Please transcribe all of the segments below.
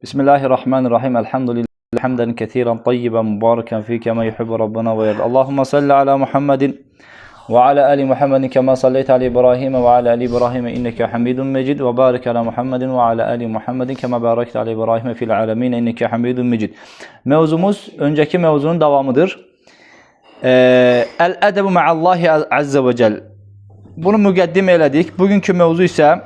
Bismillahirrahmanirrahim. Elhamdülillah. Hamdan kesiren tayyiben mübareken fi kema yuhibbu rabbuna ve yerda. Allahümme salli ala Muhammedin ve ala ali Muhammedin kema salleyte ala İbrahim ve ala ali İbrahim inneke hamidun mecid ve barik ala Muhammedin ve ala ali Muhammedin kema barakte ala İbrahim fil alemin inneke hamidun mecid. Mevzumuz önceki mevzunun devamıdır. El edebu ma'allahi azze ve cel. Bunu müqəddim elədik. Bugünkü mövzu isə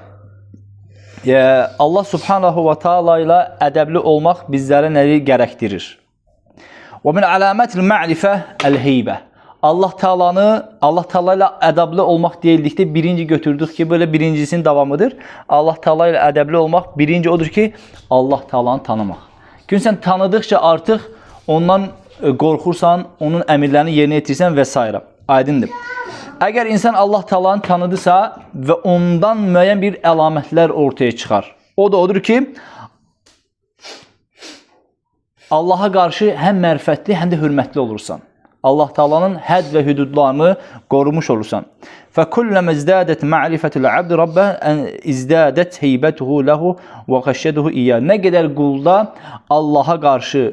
Allah Subhanahu ve Taala ilə ədəbli olmaq bizlərə nəyi gərəkdirir? Və min alamətil ma'rifə el-heybə. Allah Taala'nı, Allah Taala ilə ədəbli olmaq deyildikdə birinci götürdük ki, belə birincisinin davamıdır. Allah Taala ilə ədəbli olmaq birinci odur ki, Allah Taala'nı tanımaq. Gün sən tanıdıqca artıq ondan qorxursan, onun əmirlərini yerinə yetirirsən və s. Aydındır. Əgər insan Allah Taala'nı tanıdısa və ondan müəyyən bir əlamətlər ortaya çıxar. O da odur ki, Allaha qarşı həm mərifətli, həm də hörmətli olursan. Allah Taala'nın hədd və hüdudlarını qorumuş olursan. Fəkulləmə izdadət ma'rifətul abd rabbə izdadət heybətuhu lehu və xəşyətuhu iyyah. Nə qədər qulda Allaha qarşı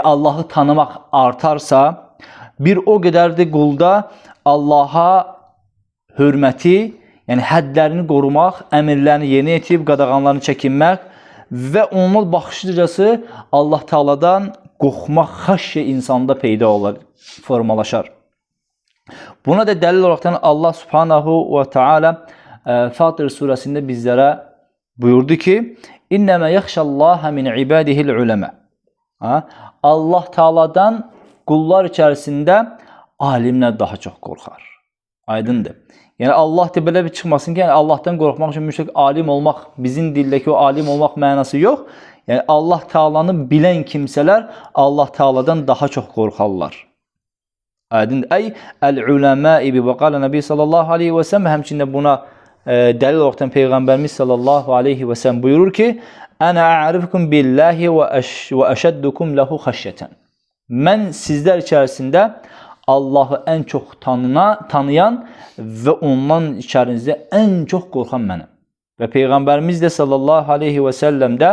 Allahı tanımaq artarsa, bir o qədərdir qulda Allaha hörməti, yəni hədlərini qorumaq, əmrlərini yerinə yetirib, qadağanlarını çəkinmək və onun baxışlıcası Allah Taala'dan qorxmaq xəşyə insanda peyda olar, formalaşar. Buna da dəlil olaraqdan Allah Subhanahu ve Teala Fatir surəsində bizlərə buyurdu ki: "İnnəmə yaxşallaha min ibadihil ulema." Allah Taala'dan qullar içərisində alimlər daha çox qorxar. Aydındır. Yəni Allah da belə bir çıxmasın ki, yəni Allahdan qorxmaq üçün mütləq alim olmaq, bizim dildəki o alim olmaq mənası yox. Yəni Allah Taala'nı bilən kimsələr Allah Taala'dan daha çox qorxarlar. Aydındır. Ey el-uləmâi bi və qala Nəbi sallallahu aleyhi və səlləm, həmçinin buna dəlil olaraq Peyğəmbərimiz sallallahu aleyhi və səlləm buyurur ki: "Ənə a'rifukum billahi və əşəddukum lehu xəşyətən." Mən sizlər içərisində Allahı ən çox tanıyan və ondan içərinizdə ən çox qorxan mənəm. Və Peyğəmbərimiz də sallallahu aleyhi və səlləm də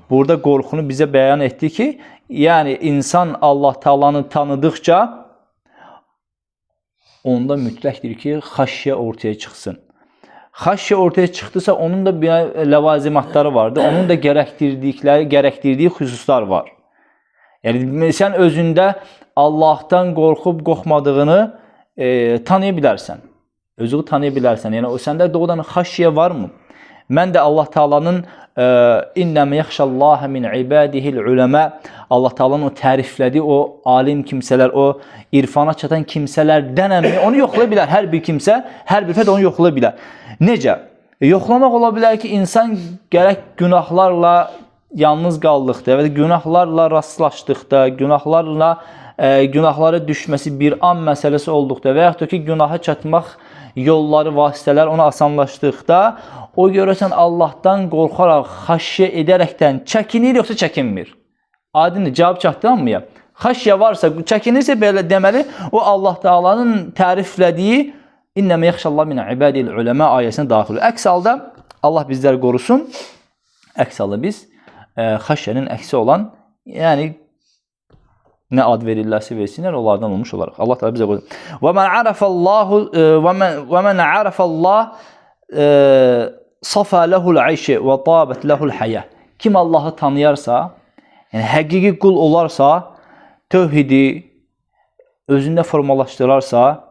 burada qorxunu bizə bəyan etdi ki, yəni insan Allah Taala'nı tanıdıqca onda mütləqdir ki, xəşyə ortaya çıxsın. Xəşyə ortaya çıxdısa onun da bir ləvazimatları vardır. Onun da gərəkdirdiyi xüsuslar var. Yəni sən özündə Allahdan qorxub qorxmadığını tanıya bilərsən. Özünü tanıya bilərsən. Yəni o səndə doğrudan xəşyə varmı? Mən də Allah Taala'nın innəmə yaxşallaha min ibadihil uləmə, Allah Taala'nın o təriflədiyi o alim kimsələr, o irfana çatan kimsələrdənəmmi? Onu yoxlaya bilər. Hər bir kimsə, hər bir fərd onu yoxlaya bilər. Necə? Yoxlamaq ola bilər ki, insan gərək günahlarla yalnız qaldıqda və günahlarla rastlaşdıqda, günahlarla günahlara düşməsi bir an məsələsi olduqda və yaxud da ki, günaha çatmaq yolları, vasitələr ona asanlaşdıqda, o görəsən Allahdan qorxaraq, xəşyə edərəkdən çəkinir yoxsa çəkinmir? Aydındır, cavab çatdı hamıya. Xəşyə varsa, çəkinirsə belə deməli, o Allah Taala'nın təriflədiyi İnnəmə yaxşallah min ibadil uləmə ayəsinə daxil. Əks halda Allah bizləri qorusun. Əks halda biz xəşyənin əksi olan, yəni nə ad verirlərsə versinlər, onlardan olmuş olaraq. Allah Teala bizə qorusun. Və men arafallahu və men arafallah safa lehul ayşe və tabet lehul haya. Kim Allahı tanıyarsa, yəni həqiqi qul olarsa, tövhidi özündə formalaşdırarsa,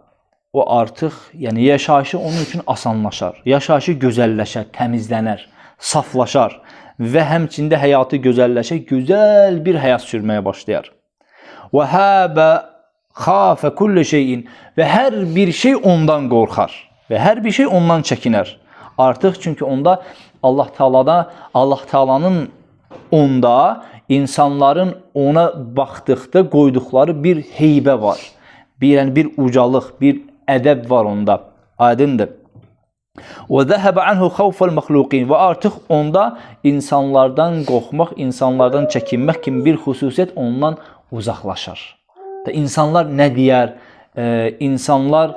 o artıq, yəni yaşayışı onun üçün asanlaşar. Yaşayışı gözəlləşər, təmizlənər, saflaşar və həmçində həyatı gözəlləşər, gözəl bir həyat sürməyə başlayar. Və həbə xafə kulli şeyin, və hər bir şey ondan qorxar və hər bir şey ondan çəkinər. Artıq çünki onda Allah Taala'da, Allah Taala'nın onda insanların ona baxdıqda qoyduqları bir heybə var. Bir, yəni bir ucalıq, bir ədəb var onda. Aydındır. Və zəhəbə anhu xawfal məxluqin, və artıq onda insanlardan qorxmaq, insanlardan çəkinmək kimi bir xüsusiyyət ondan uzaqlaşar. Da insanlar nə deyər, insanlar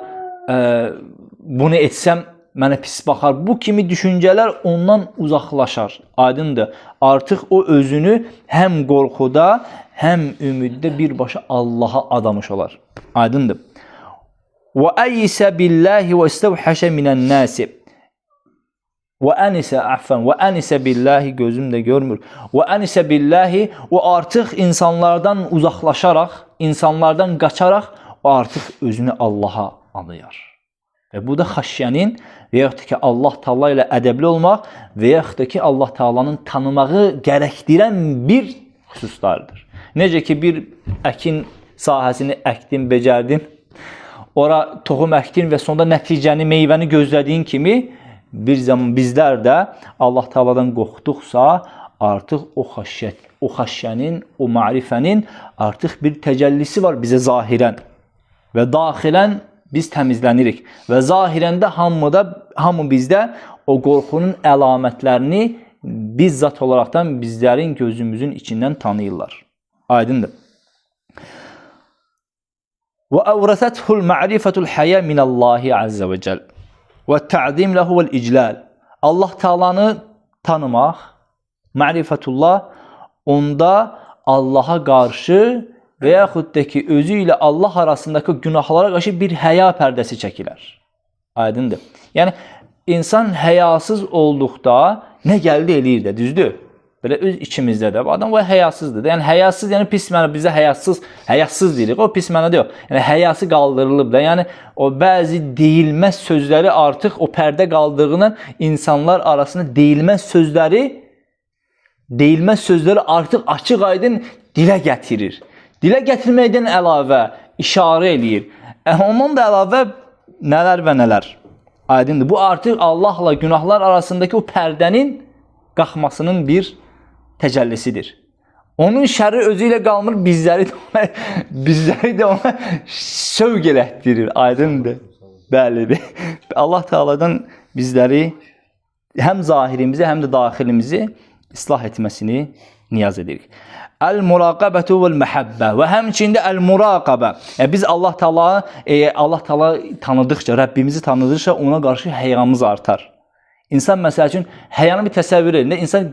bunu etsəm mənə pis baxar. Bu kimi düşüncələr ondan uzaqlaşar. Aydındır. Artıq o özünü həm qorxuda, həm ümiddə birbaşa Allaha adamış olar. Aydındır. Və əysə billahi və istəvhəşə minən-nasi. Və ənisə əffən, və ənisə billahi, gözüm də görmür. Və ənisə billahi, o artıq insanlardan uzaqlaşaraq, insanlardan qaçaraq, o artıq özünü Allaha adayar. Və bu da xəşyənin və yaxud da ki, Allah Taala ilə ədəbli olmaq və yaxud da ki, Allah Taalanın tanımağı gərəkdirən bir xüsuslardır. Necə ki, bir əkin sahəsini əkdin, becərdin, ora toxum əkdin və sonda nəticəni, meyvəni gözlədiyin kimi, bir zaman bizlər də Allah Taala'dan qorxduqsa, artıq o xəşyət, o xəşyənin, o ma'rifənin artıq bir təcəllisi var bizə zahirən və daxilən biz təmizlənirik və zahirən də hamı bizdə o qorxunun əlamətlərini bizzat olaraqdan bizlərin gözümüzün içindən tanıyırlar. Aydındır. Və əvrəsəthul ma'rifətul həyə minallahi azza və cəl və tə'zim lehu vel iclal. Allah Taala'nı tanımaq, ma'rifətullah, onda Allaha qarşı və yaxud da ki, özü ilə Allah arasındakı günahlara qarşı bir həya pərdəsi çəkilər. Aydındır. Yəni, insan həyasız olduqda nə gəldi eləyir də, düzdür? Belə öz içimizdə də adam bu həyasızdır. Yəni həyasız, yəni pis məna, bizə həyasız, həyasız deyirik. O pis mənada yox. Yəni həyası qaldırılıb da. Yəni o bəzi deyilməz sözləri artıq o pərdə qaldığından insanlar arasında deyilməz sözləri artıq açıq-aydın dilə gətirir. Dilə gətirməkdən əlavə işarə eləyir. Ondan da əlavə nələr və nələr. Aydındır. Bu artıq Allahla günahlar arasındakı o pərdənin qalxmasının bir təcəllisidir. Onun şəri özü ilə qalmır, bizləri də ona sövq elətdirir. Aydındır. Bəli. Allah Taala'dan bizləri həm zahirimizi, həm də daxilimizi islah etməsini niyaz edirik. Əl-muraqabətu vəl-məhəbbə və həmçində əl-muraqabə. Yəni biz Allah Taala tanıdıqca, Rəbbimizi tanıdıqca ona qarşı həyamız artar. İnsan məsəl üçün həyanı bir təsəvvür edin. İnsan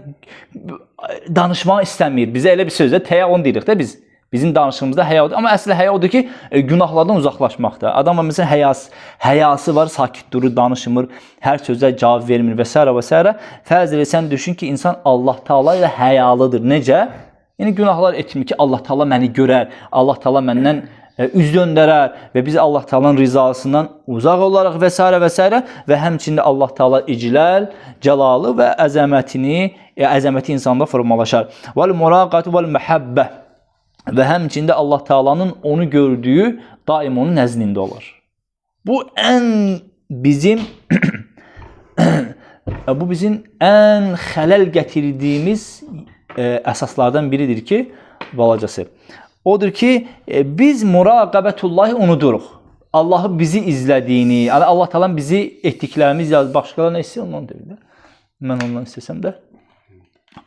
danışmaq istəmir. Bizə elə bir sözdə təya onu deyirik də biz. Bizim danışığımızda həya odur. Amma əsli həya odur ki, günahlardan uzaqlaşmaqdır. Adam məsələn həyası var, sakit durur, danışmır, hər sözə cavab vermir və s. və s. Fərz elə sən düşün ki, insan Allah Taala ilə həyalıdır. Necə? Yəni günahlar etmir ki, Allah Taala məni görər, Allah Taala məndən üz döndərər və biz Allah Taala'nın rizasından uzaq olaraq və s. və s. və həmçində Allah Taala iclal, cəlalı və əzəmətini, əzəməti insanda formalaşar. Vəl muraqatu vəl məhəbbə və həmçində Allah Taala'nın onu gördüyü daim onun nəzdində olar. Bu ən bizim bu bizim ən xələl gətirdiyimiz əsaslardan biridir ki, balacası. Odur ki, biz muraqabətullahi unuduruq. Allahı bizi izlədiyini, yəni Allah Taala'nın bizi etdiklərimiz yaz, başqaları nə istəyir ondan deyir. Mən ondan istəsəm də.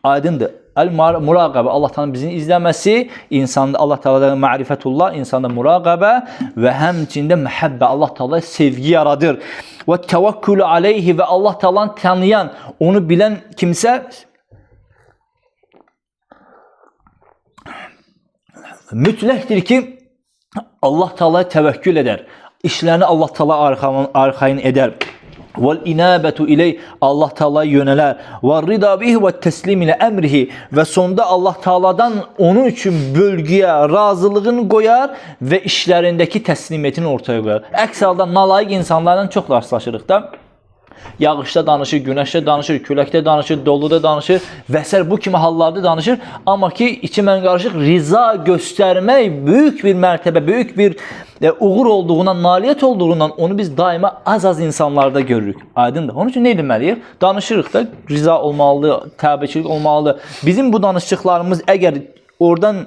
Aydındır. Əl-muraqabə, Allah Taala'nın bizi izləməsi, insanda Allah Taala'dan ma'rifətullah, insanda muraqabə və həmçində məhəbbə, Allah Taala sevgi yaradır. Və təvəkkülü aleyhi və Allah Taala'nı tanıyan, onu bilən kimsə mütləqdir ki, Allah Taala'ya təvəkkül edər. İşlərini Allah Taala arxayın edər. Vel inabetu iley, Allah Taala'ya yönələr. Və rida bihi və təslim ilə əmrihi və sonda Allah Taala'dan onun üçün bölgüyə razılığını qoyar və işlərindəki təslimiyyətini ortaya qoyar. Əks halda nalayiq insanlardan çox rastlaşırıq da. Yağışda danışır, günəşdə danışır, küləkdə danışır, doluda danışır və s. bu kimi hallarda danışır. Amma ki, içi mən qarışıq riza göstərmək böyük bir mərtəbə, böyük bir uğur olduğundan, nailiyyət olduğundan onu biz daima az-az insanlarda görürük. Aydındır. Onun üçün nə etməliyik? Danışırıq da, riza olmalıdır, təbəçilik olmalıdır. Bizim bu danışıqlarımız əgər oradan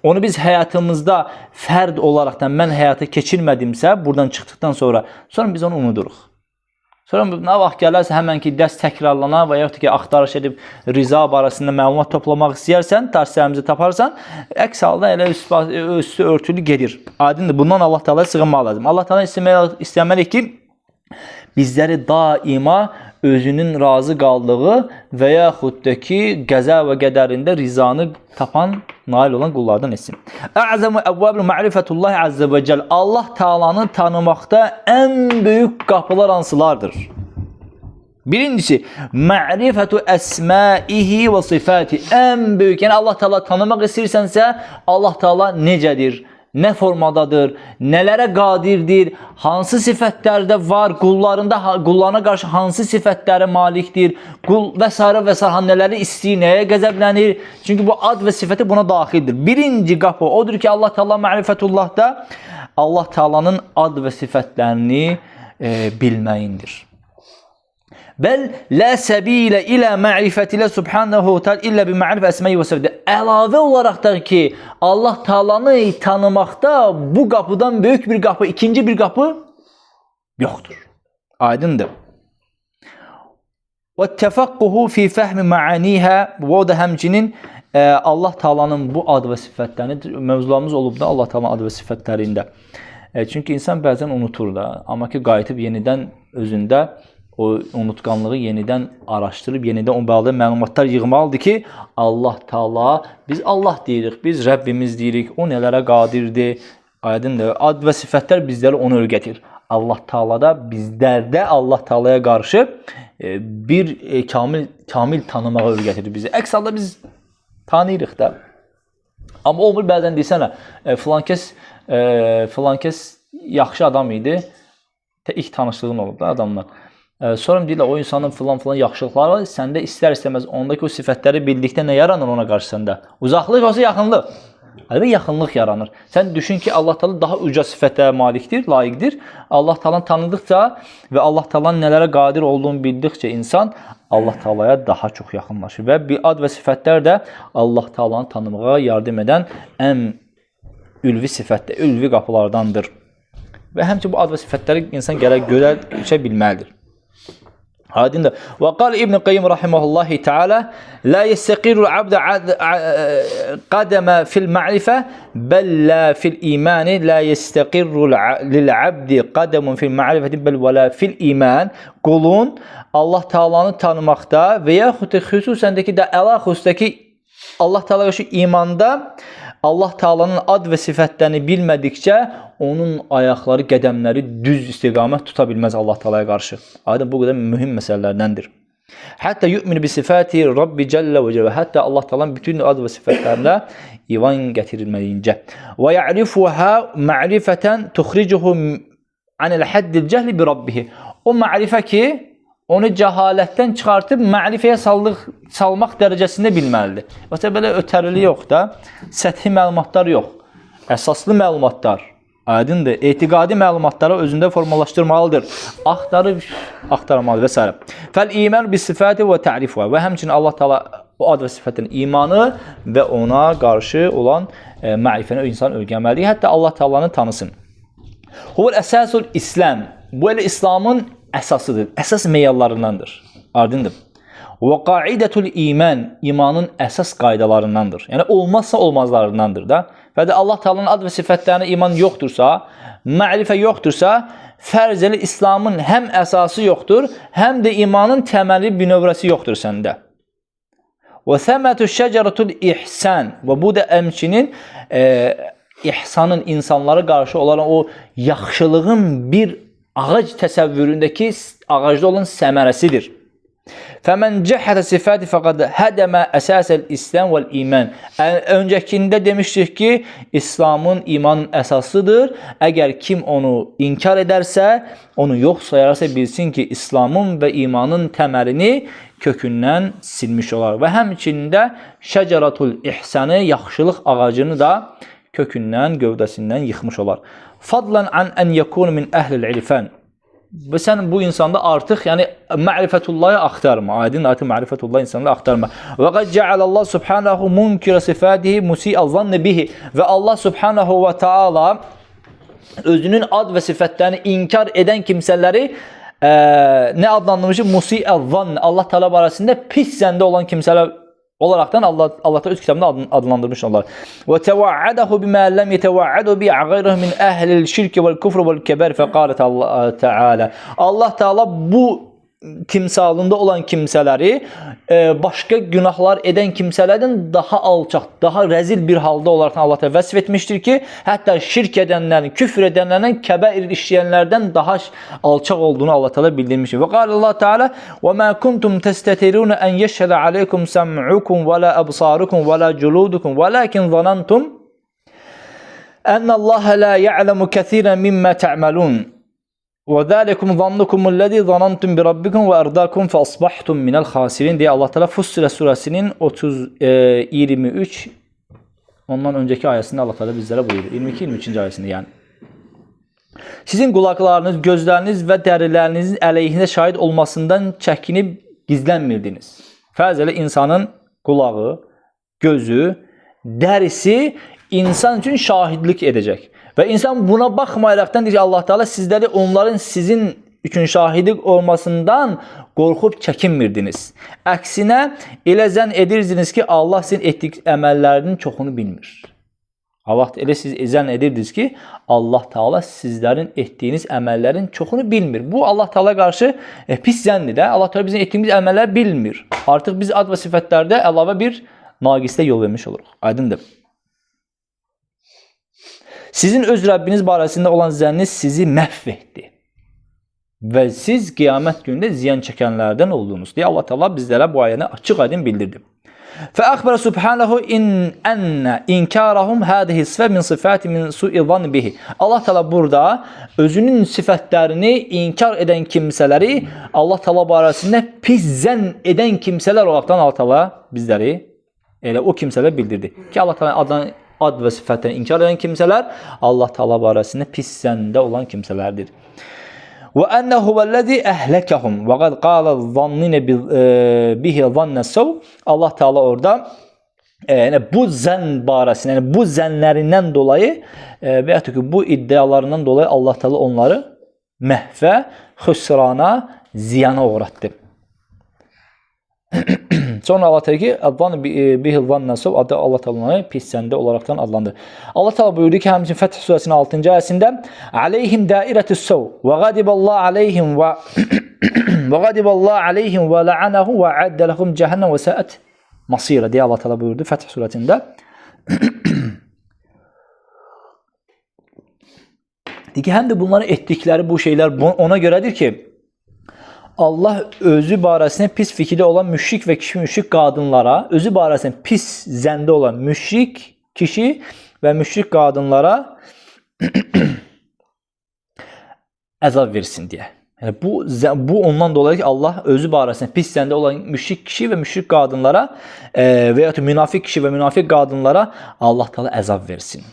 onu biz həyatımızda fərd olaraqdan mən həyata keçirmədimsə, buradan çıxdıqdan sonra biz onu unuduruq. Sonra nə vaxt gələrsə, həmən ki, dərs təkrarlanar və yaxud ki, axtarış edib riza barəsində məlumat toplamaq istəyərsən, dərslərimizi taparsan, əks halda elə üstü örtülü gedir. Aydındır. Bundan Allah Teala sığınmaq lazım. Allah Teala istəməliyik ki, bizləri daima özünün razı qaldığı və yaxud da ki, qəza və qədərində rizanı tapan, nail olan qullardan etsin. Ə'zəmu əvvəbül ma'rifetullah azze və cəl. Allah Taala'nı tanımaqda ən böyük qapılar hansılardır? Birincisi, ma'rifetu əsmaihi və sifati. Ən böyük, yəni Allah Taala tanımaq istəyirsənsə, Allah Taala necədir? Nə formadadır, nələrə qadirdir, hansı sifətlərdə var, qullarında, qullarına qarşı hansı sifətlərə malikdir, qul və s. və s. Nələri istəyir, nəyə qəzəblənir. Çünki bu ad və sifəti buna daxildir. Birinci qapı odur ki, Allah Teala ma'rifetullahda Allah Teala'nın ad və sifətlərini bilməyindir. Bəl la səbilə ilə ma'rifətilə subhanahu teala illə bi ma'rifə əsməyi və sifəti. Əlavə olaraq da ki, Allah Taala'nı tanımaqda bu qapıdan böyük bir qapı, ikinci bir qapı yoxdur. Aydındır. Və təfəqquhu fi fəhmi ma'aniha və o da həmçinin Allah Taala'nın bu ad və sifətlərini mövzularımız olub da Allah Taala'nın ad və sifətlərində. Çünki insan bəzən unutur da, amma ki qayıtıb yenidən özündə o unutqanlığı yenidən araşdırıb, yenidən o bağlı məlumatlar yığmalıdır ki, Allah Taala, biz Allah deyirik, biz Rəbbimiz deyirik, o nələrə qadirdir, aydındır. Ad və sifətlər bizlərə onu öyrədir. Allah Taala'da bizlərdə Allah Taala'ya qarşı bir kamil tanımağı öyrədir bizi. Əks halda biz tanıyırıq da. Amma olmur bəzən desənə, filan kəs yaxşı adam idi. İlk tanışlığın olub da adamlar. Sonra deyirlər o insanın filan filan yaxşılıqları var. Səndə istər-istəməz ondakı o sifətləri bildikdə nə yaranır ona qarşı səndə? Uzaqlıq yoxsa yaxınlıq? Əlbəttə yaxınlıq yaranır. Sən düşün ki, Allah Taala daha uca sifətə malikdir, layiqdir. Allah Taala'nı tanıdıqca və Allah Taala'nın nələrə qadir olduğunu bildikcə insan Allah Taala'ya daha çox yaxınlaşır və bir ad və sifətlər də Allah Taala'nı tanımağa yardım edən ən ülvi sifətdə, ülvi qapılardandır. Və həmçinin bu ad və sifətləri insan gərək görə, bilməlidir. Aydındır. Və qal İbn Qayyim rahimehullahi taala la yestaqirul abd qadama fil ma'rifə bel la fil iman la yestaqirru lil abd qadamun fil ma'rifəti bel və la fil iman. Qulun Allah Taala'nı tanımaqda və yaxud da xüsusən də ki də əla xüsusdakı Allah Taala qarşı imanda Allah Taala'nın ad və sifətlərini bilmədikcə onun ayaqları, qədəmləri düz istiqamət tuta bilməz Allah Taala'ya qarşı. Aydın bu qədər mühüm məsələlərdəndir. Hətta yu'minu bi sifati Rabbi cəllə və cəllə. Hətta Allah Taala'nın bütün ad və sifətlərinə iman gətirilməyincə. Və ya'rifuha ma'rifatan tuxricuhu anil haddil cəhli bi rabbih. O ma'rifə ki onu cəhalətdən çıxartıb ma'rifəyə salmaq dərəcəsində bilməlidir. Yoxsa belə ötərili yox da, səthi məlumatlar yox. Əsaslı məlumatlar, aydındır, etiqadi məlumatları özündə formalaşdırmalıdır. Axtarıb axtarmalıdır və s. Fəl iman bi sifati və ta'rifuha. Və həmçinin Allah Taala o ad və sifətin imanı və ona qarşı olan ma'rifəni insan öyrənməlidir. Hətta Allah Taala'nı tanısın. Huvel əsasul İslam. Bu elə İslamın əsasıdır. Əsas meyarlarındandır. Aydındır. Və qaidatul iman, imanın əsas qaydalarındandır. Yəni olmazsa olmazlarındandır da. Və də Allah Taala'nın ad və sifətlərinə iman yoxdursa, ma'rifə yoxdursa, fərz elə İslamın həm əsası yoxdur, həm də imanın təməli bünövrəsi yoxdur səndə. Və səmətu şəcəratul ihsan. Və bu da həmçinin ihsanın insanlara qarşı olan o yaxşılığın bir ağac təsəvvüründəki ağacda olan səmərəsidir. Fəmən cəhədə sifəti fəqad hədəmə əsasəl İslam vəl iman. Öncəkində demişdik ki, İslamın imanın əsasıdır. Əgər kim onu inkar edərsə, onu yox sayarsa bilsin ki, İslamın və imanın təməlini kökündən silmiş olar. Və həmçinin də şəcəratul ihsanı, yaxşılıq ağacını da kökündən, gövdəsindən yıxmış olar. Fadlan an en yekun min ehlil irfan. Və sən bu insanda artıq, yəni ma'rifetullahı axtarma. Aydın artıq ma'rifetullah insanda axtarma. Və qad cealallah subhanahu munkira sifatihi musi'al zanni bihi. Və Allah subhanahu və taala özünün ad və sifətlərini inkar edən kimsələri nə adlandırmışı? Musi'al zann. Allah Taala barəsində pis zəndə olan kimsələr olaraqdan Allah da öz kitabında adlandırmış onlar. Və təvə'adahu bima lem yetəvə'adu bi ğayruhu min ehli'l şirk ve'l kufr ve'l keber feqalet Allah Teala. Allah Teala bu timsalında olan kimsələri başqa günahlar edən kimsələrdən daha alçaq, daha rəzil bir halda olaraq Allah Teala vəsf etmişdir ki, hətta şirk edənlərin, küfr edənlərin, kəbair işləyənlərdən daha alçaq olduğunu Allah Teala bildirmişdir. Və qala Allah Teala: "Və ma kuntum testatirun en yeşhede aleykum sem'ukum və la absarukum və la culudukum, velakin zanantum enne Allah la ya'lemu kesiren mimma ta'malun." وَذَٰلِكُمْ ظَنُّكُمُ الَّذ۪ي ظَنَنْتُمْ بِرَبِّكُمْ وَاَرْدَاكُمْ فَأَصْبَحْتُمْ مِنَ الْخَاسِرِينَ diye Allah Teala Fussilet suresinin 23 ondan önceki ayesinde Allah Teala bizlere buyuruyor. 22-23. Ayesinde yani. Sizin qulaqlarınız, gözləriniz və dərilərinizin əleyhinə şahid olmasından çəkinib gizlənmirdiniz. Fərz elə insanın qulağı, gözü, dərisi insan üçün şahidlik edəcək. Və insan buna baxmayaraqdan deyir ki, Allah Teala sizləri onların sizin üçün şahidlik olmasından qorxub çəkinmirdiniz. Əksinə elə zənn edirdiniz ki, Allah sizin etdik əməllərinin çoxunu bilmir. Allah elə siz zənn edirdiniz ki, Allah Teala sizlərin etdiyiniz əməllərin çoxunu bilmir. Bu Allah Teala qarşı pis zəndir də. Allah Teala bizim etdiyimiz əməllər bilmir. Artıq biz ad və sifətlərdə əlavə bir naqisdə yol vermiş oluruq. Aydındır. Sizin öz Rəbbiniz barəsində olan zənniniz sizi məhv etdi. Və siz qiyamət günündə ziyan çəkənlərdən oldunuz deyə Allah Teala bizlərə bu ayəni açıq aydın bildirdi. فَأَخْبَرَ سُبْحَانَهُ اَنَّ اِنْكَارَهُمْ هَذِهِ الصِّفَةِ مِنْ صِفَاتِ مِنْ سُوءِ ظَنِّ بِهِ. Allah Teala burada özünün sifətlərini inkar edən kimsələri Allah Teala barəsində pis zənn edən kimsələr olaraqdan Allah Teala bizləri elə o kimsələr bildirdi ki, Allah Teala adını ad və sifətlərini inkar edən kimsələr Allah Teala barəsində pis zəndə olan kimsələrdir. Və ennehu vellezî ehlekehum və qad qala zannine bihi zanne sav. Allah Teala orada yəni bu zənn barəsində, yəni bu zənnlərindən dolayı və ya ki bu iddialarından dolayı Allah Teala onları məhvə, xüsrana, ziyana uğratdı. Sonra Allah Teala ki, "Zan bihi zanne sav" adı Allah Teala'nı pis zəndə olaraqdan adlandırır. Allah Teala buyurdu ki, həmçinin Fəth surəsinin 6-cı ayəsində "Aleyhim dairetü's sav və gadiballahu aleyhim və və gadiballahu aleyhim və la'anahum və a'adda lehum cehennem və sa'at masira" deyə Allah Teala buyurdu Fəth surəsində. Deyir ki, həm də bunların etdikləri bu şeylər ona görədir ki, Allah özü barəsində pis fikirdə olan müşrik və kişi müşrik qadınlara, özü barəsində pis zəndə olan müşrik kişi və müşrik qadınlara əzab versin deyə. Yəni bu ondan dolayı ki, Allah özü barəsində pis zəndə olan müşrik kişi və müşrik qadınlara və ya da münafiq kişi və münafiq qadınlara Allah Teala əzab versin.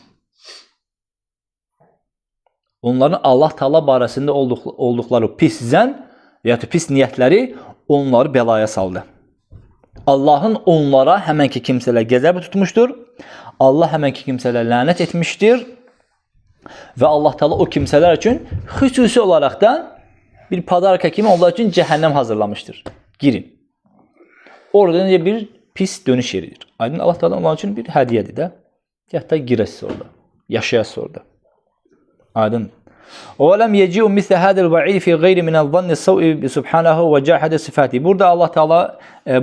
Onların Allah Teala barəsində olduqları pis zənn və ya da pis niyyətləri onları bəlaya saldı. Allahın onlara həmənki kimsələr qəzəbi tutmuşdur. Allah həmənki kimsələr lənət etmişdir. Və Allah Teala o kimsələr üçün xüsusi olaraq da bir padarka kimi onlar üçün cəhənnəm hazırlamışdır. Girin. Orada necə bir pis dönüş yeridir. Aydın Allah Teala onlar üçün bir hədiyyədir də. Hətta girəsiz orada, yaşayasız orada. Aydın. وَلَمْ يَجِئُ مِثْلَ هَذَا الْوَعِيدِ فِي غَيْرِ مِنَ الظَّنِّ السَّوْءِ سُبْحَانَهُ وَجَحَدَ صِفَاتِهِ. Burada Allah Teala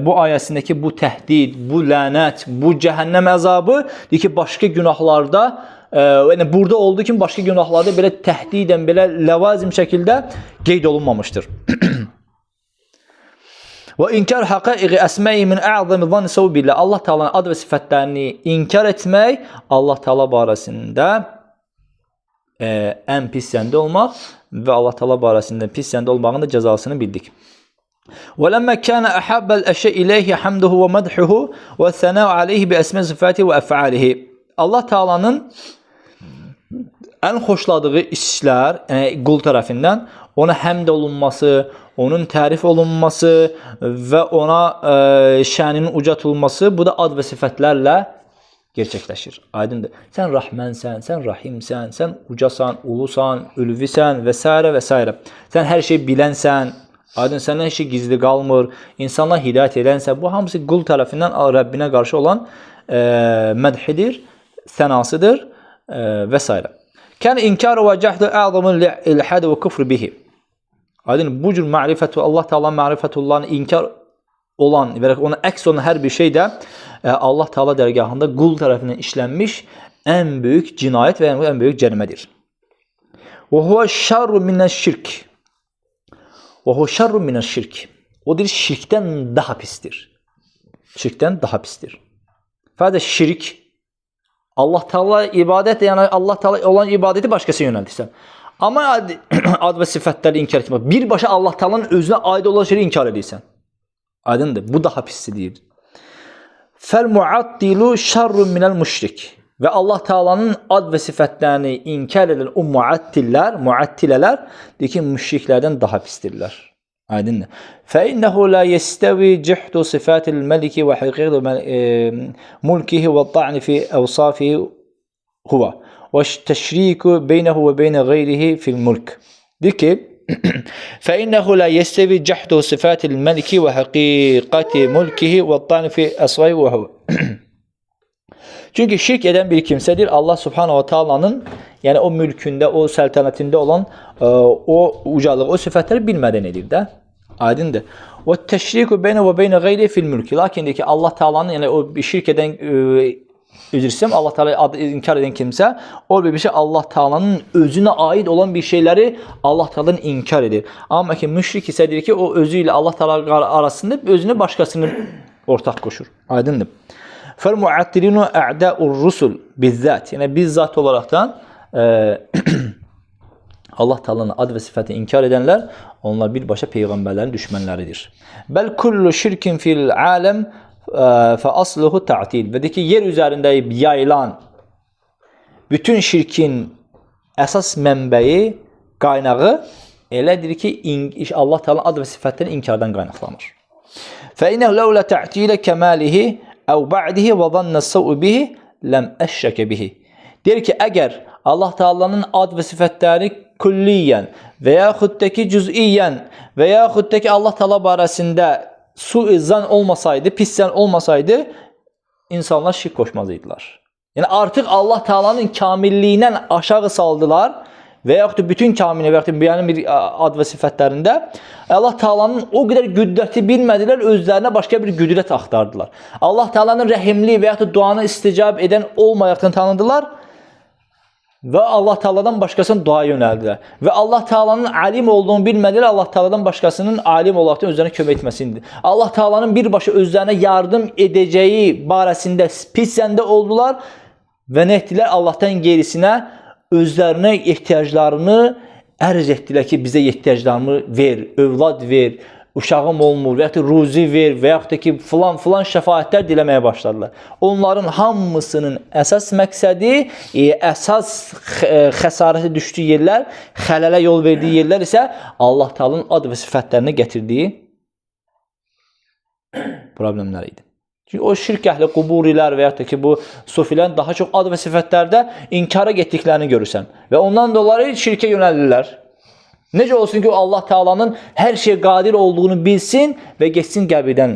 bu ayəsindəki bu təhdid, bu lənət, bu cəhənnəm əzabı deyir ki, başqa günahlarda, yəni burada olduğu kimi başqa günahlarda belə təhdidən, belə ləvazim şəkildə qeyd olunmamışdır. Və inkar haqaiqi əsməyi min a'zami zanni sav billah. Allah Teala'nın ad və sifətlərini inkar etmək Allah Teala barəsində ən pis zəndə olmaq və Allah Teala barəsində pis zəndə olmağın da cəzasını bildik. وَلَمَّا كَانَ أَحَبَّ الْأَشْيَاءِ إِلَيْهِ حَمْدُهُ وَمَدْحُهُ وَالثَّنَاءُ عَلَيْهِ بِأَسْمَاءِ صِفَاتِهِ وَأَفْعَالِهِ. Allah Teala'nın ən xoşladığı işlər, yəni qul tərəfindən ona həmd olunması, onun tərif olunması və ona şəninin ucatılması, bu da ad və sifətlərlə gerçəkləşir. Aydındır. Sən Rahmənsən, sən Rahimsən, sən ucasan, ulusan, ülvisən və s. və s. Sən hər şeyi bilənsən. Aydın, səndən heç şey gizli qalmır. İnsanlar hidayət edənsə, bu hamısı qul tərəfindən Rəbbinə qarşı olan mədhidir, sənasıdır və s. Kən inkaru və cəhdu ə'zamul ilhad və küfr bihi. Aydın, bu cür mərifət Allah Teala mərifətullahın inkar olan və ona əks olan hər bir şey də Allah Teala dərgahında qul tərəfindən işlənmiş ən böyük cinayət və ən böyük cərimədir. Və huve şerru minəş-şirk. Və huve şerru minəş-şirk. O deyir şirkdən daha pisdir. Şirkdən daha pisdir. Fədə şirk Allah Teala ibadət, yəni Allah Teala olan ibadəti başqasına yönəldirsən. Amma ad və sifətləri inkar etmək, birbaşa Allah Teala'nın özünə aid olan şeyi inkar edirsən. Aydındır. Bu daha pisdir deyir. Fəl muattilu şerrun minəl müşrik. Və Allah Teala'nın ad və sifətlərini inkar edən o muattillər, muattilələr deyir ki, müşriklərdən daha pisdirlər. Aydındır. Fə innehu la yestevi cihdu sifatil meliki və haqiqatu mulkihi və ta'ni fi evsafihi huve və təşriku beynehu və beyne gayrihi fil mulk. Deyir ki, fə innehu la yestevi cihdu sifatil meliki və haqiqati mulkihi və ta'ni fi evsafihi və huve. Çünki şirk edən bir kimsədir. Allah Subhanahu wa Taala'nın, yəni o mülkündə, o səltənətində olan o ucalığı, o sifətləri bilmədən edir də. Aydındır. Və təşriku beyne və beyne gayri fil mülki. Lakin deyir ki, Allah Taala'nın, yəni o şirk edən üzr istəyirəm, Allah Teala adı inkar edən kimsə, o bir şey Allah Taala'nın özünə aid olan bir şeyləri Allah Taala'dan inkar edir. Amma ki müşrik isə deyir ki, o özü ilə Allah Teala arasında özünü başqasını ortaq qoşur. Aydındır. Fəl-muattilinu a'da'ur rusul bizzat. Yəni bizzat olaraktan Allah Taala'nın ad və sifətini inkar edənlər, onlar birbaşa peyğəmbərlərin düşmənləridir. Bəl kullu şirkin fil aləm fe asluhu ta'til. Və deyir ki, yer üzərində yayılan bütün şirkin əsas mənbəyi, qaynağı elədir ki, Allah Taala'nın ad və sifətlərini inkardan qaynaqlanır. Fə innehu ləvlə ta'tilə kəmalihi əv ba'dihi və zanna səv'u bihi ləm əşrəkə bihi. Deyir ki, əgər Allah Taala'nın ad və sifətləri külliyyən və yaxud da ki cüz'iyyən və yaxud da ki Allah Taala barəsində suizan olmasaydı, pis zən olmasaydı, insanlar şirk qoşmaz idilər. Yəni artıq Allah Taala'nın kamilliyindən aşağı saldılar və yaxud da bütün kamili və yaxud da müəyyən bir ad və sifətlərində Allah Taala'nın o qədər qüdrəti bilmədilər, özlərinə başqa bir qüdrət axtardılar. Allah Taala'nın rəhimli və yaxud da duanı isticab edən olmayaqdan tanıdılar və Allah Taala'dan başqasına dua yönəldilər. Və Allah Taala'nın alim olduğunu bilmədilər, Allah Taala'dan başqasının alim olaraq özlərinə kömək etməsidir. Allah Taala'nın birbaşa özlərinə yardım edəcəyi barəsində pis zəndə oldular və nə etdilər? Allahdan gerisinə özlərinə ehtiyaclarını ərz etdilər ki, bizə ehtiyaclarımı ver, övlad ver, uşağım olmur və yaxud da ruzi ver və yaxud da ki, filan filan şəfaətlər diləməyə başladılar. Onların hamısının əsas məqsədi, əsas xəsarəti düşdüyü yerlər, xələlə yol verdiyi yerlər isə Allah Taala'nın ad və sifətlərinə gətirdiyi problemlər idi. Çünki o şirk əhli, quburilər və yaxud da ki, bu sufilərin daha çox ad və sifətlərdə inkara getdiklərini görürsən. Və ondan dolayı şirkə yönəlirlər. Necə olsun ki, o Allah Taala'nın hər şeyə qadir olduğunu bilsin və getsin qəbirdən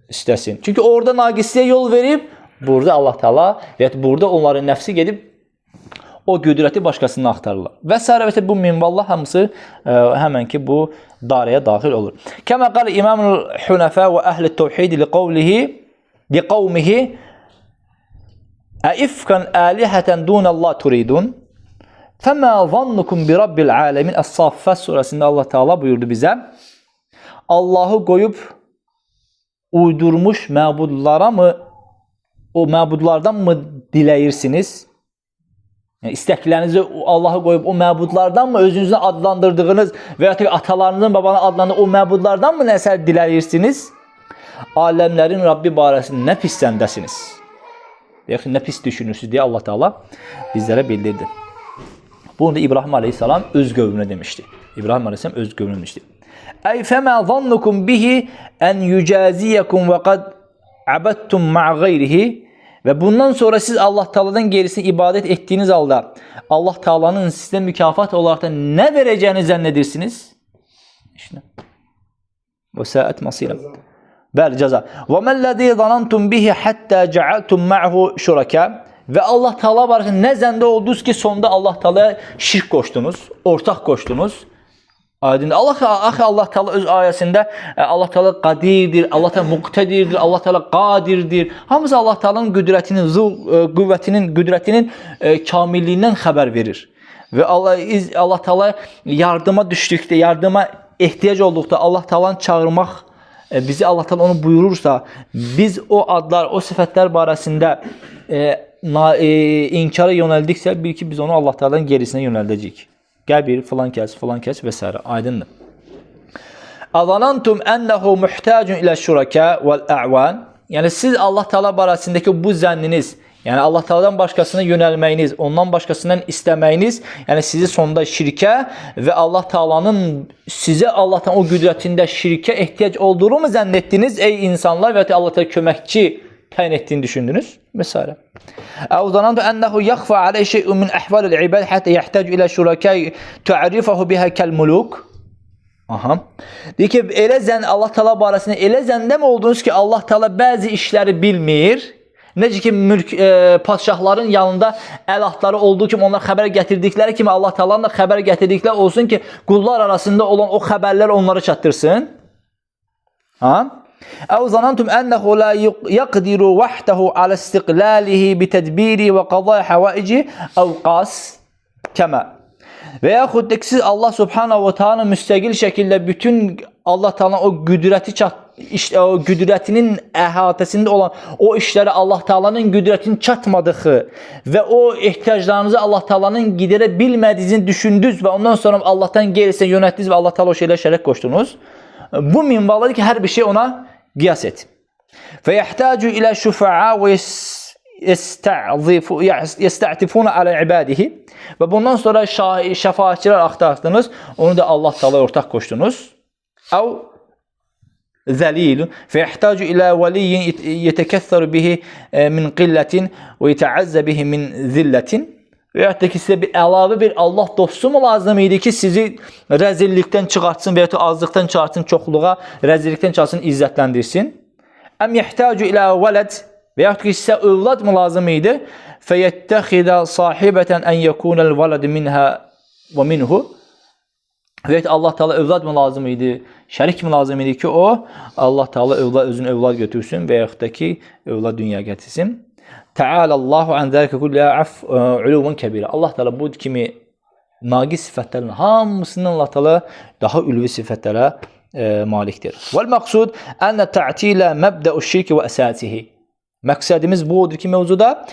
istəsin. Çünki orada naqisliyə yol verib, burada Allah Taala və ya burada onların nəfsi gedib o qüdrəti başqasından axtarırlar. Və s. və bu minvalla hamısı həmən ki bu dairəyə daxil olur. Kəmə qal İmamul Hunəfə və əhli təvhid li qavmihi əifkan alihətən dunallah turidun fəmə zannukum bi rabbil aləmin. Əs-Saffat surəsində Allah Teala buyurdu bizə. Allahı qoyub uydurmuş məbudlara mı, o məbudlardan mı diləyirsiniz? Yəni istəklərinizi Allahı qoyub o məbudlardan mı özünüzü adlandırdığınız və ya da atalarınızın babanı adlandırdığı o məbudlardan mı nəsə diləyirsiniz? Aləmlərin Rabbi barəsində nə pis zəndəsiniz? Yaxud nə pis düşünürsünüz deyə Allah Teala bizlərə bildirdi. Bunu da İbrahim Aleyhisselam öz qövmünə demişdi. İbrahim Aleyhisselam öz qövmünə demişdi. Ey fəmə zannukum bihi en yücaziyekum ve kad abettum ma'a gayrihi. Və bundan sonra siz Allah Taala'dan gerisini ibadət etdiyiniz halda Allah Taala'nın sizə mükafat olaraq da nə verəcəyini zənn edirsiniz? İşte. Və səət masira. Bəli, cəza. Və məl-ləzî zanantum bihi hatta cealtum ma'hu şuraka. Və Allah Taala barəsində nə zəndə oldunuz ki, sonda Allah Taalaya şirk qoşdunuz, ortaq qoşdunuz. Aydın. Allah axı Allah Taala öz ayəsində Allah Taala qadirdir, Allah Taala muqtədirdir, Allah Taala qadirdir. Hamısı Allah Taala'nın qüdrətinin, qüvvətinin, qüdrətinin kamilliyindən xəbər verir. Və Allah Taala yardıma düşdükdə, yardıma ehtiyac olduqda Allah Taala'nı çağırmaq, bizi Allah Taala onu buyurursa, biz o adlar, o sifətlər barəsində inkara yönəldiksə, bil ki biz onu Allah Taala'nın gerisinə yönəldəcəyik. Qəbir, filan kəs, filan kəs və s. Aydındır. Azanantum ennehu muhtacun ilə şuraka vel-a'van. Yəni siz Allah Taala barəsindəki bu zənniniz, yəni Allah Taala'dan başqasına yönəlməyiniz, ondan başqasından istəməyiniz, yəni sizi sonda şirkə və Allah Taala'nın sizə Allahdan o qüdrətində şirkə ehtiyac olduğunu mu zənn etdiniz ey insanlar və ya Allah Taala köməkçi təyin etdiyini düşündünüz və s. Əv zanantu ennehu yaxfa aleyhi şey'un min ahvalil ibad hatta yahtaju ila şuraka tu'rifuhu biha kel muluk. Aha. Deyir ki, elə zənn Allah Taala barəsində elə zəndə mi oldunuz ki, Allah Taala bəzi işləri bilmir? Necə ki mülk padşahların yanında əl atları olduğu kimi onlar xəbər gətirdikləri kimi Allah Taala'nın da xəbər gətirdikləri olsun ki, qullar arasında olan o xəbərlər onlara çatdırsın. Ha? Əv zanantum ennehu la yaqdiru vahdehu ala istiqlalihi bi tedbiri və qada'i havaici əv qas kəmə. Və yaxud da ki, siz Allah Subhanahu və Taala müstəqil şəkildə bütün Allah Taala o qüdrəti o qüdrətinin əhatəsində olan o işləri Allah Taala'nın qüdrətinin çatmadığı və o ehtiyaclarınızı Allah Taala'nın giderə bilmədiyinizi düşündünüz və ondan sonra Allahdan qeyrisinə yönəltdiniz və Allah Taala o şeylərə şərik qoşdunuz. Bu minvaldadır ki, hər bir şey ona qiyas et. Və yəhtacu ilə şufa'a və yesta'tifuna ala ibadihi. Və bundan sonra şəfaətçilər axtardınız, onu da Allah Taala'ya ortaq qoşdunuz. Əv zəlil fe yahtaju ila veliyyin yetekesseru bihi min qillatin və yetəazzə bihi min zilletin. Və yaxud da ki, sizə bir əlavə bir Allah dostu mu lazım idi ki, sizi rəzillikdən çıxartsın və ya da azlıqdan çıxartsın çoxluğa, rəzillikdən çıxartsın, izzətləndirsin? Əm yəhtacu ilə vələd və yaxud ki, sizə övlad mı lazım idi? Fəyəttəxidə sahibətən ən yəkunəl vələd minhə və minhu. Və yaxud Allah Teala övlad mı lazım idi, şərik mi lazım idi ki, o Allah Teala övlad, özünü övlad götürsün və yaxud da ki, övlad dünyaya gətirsin. Teala an zalika kullu af uluvan kebira. Allah Teala bu kimi naqis sifətlərin hamısından Allah Teala daha ülvi sifətlərə malikdir. Vel məqsud enne ta'tila mebda'u şirki və əsasihi. Məqsədimiz bu odur ki, mövzuda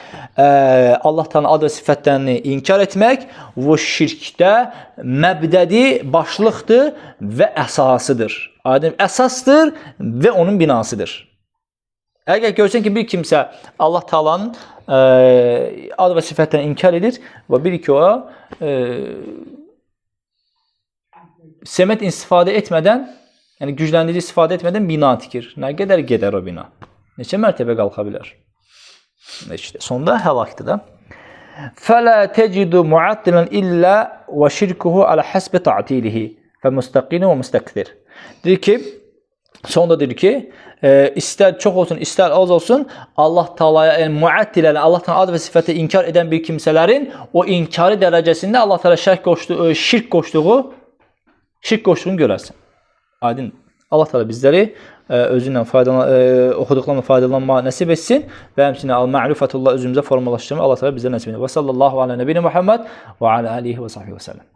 Allah Teala'nın ad və sifətlərini inkar etmək bu şirkdə məbdədi, başlıqdır və əsasıdır. Aydın əsasdır və onun binasıdır. Əgər görsən ki, bir kimsə Allah Taala'nın ad və sifətlərini inkar edir və bir ki o sement istifadə etmədən, yəni gücləndirici istifadə etmədən bina tikir. Nə qədər gedər o bina? Neçə mərtəbə qalxa bilər? İşte sonda həlakdır da. Fələ tecidu muattilan illə və şirkuhu alə həsbi ta'tilihi fəmüstəqinu və müstəkthir. Deyir ki, sonda deyir ki, istər çox olsun, istər az olsun, Allah Taala'ya, yəni muattilələ, Allah Taala ad və sifəti inkar edən bir kimsələrin o inkarı dərəcəsində Allah Taala şirk qoşduğunu görərsən. Aydın. Allah Teala bizləri özündən oxuduqlarla faydalanma nəsib etsin və həmçinin al-ma'rifətullah özümüzə formalaşdırma Allah Teala bizlərə nəsib etsin. Və sallallahu alə nəbiyyə Muhammed və alə alihi və sahbihi və səlləm.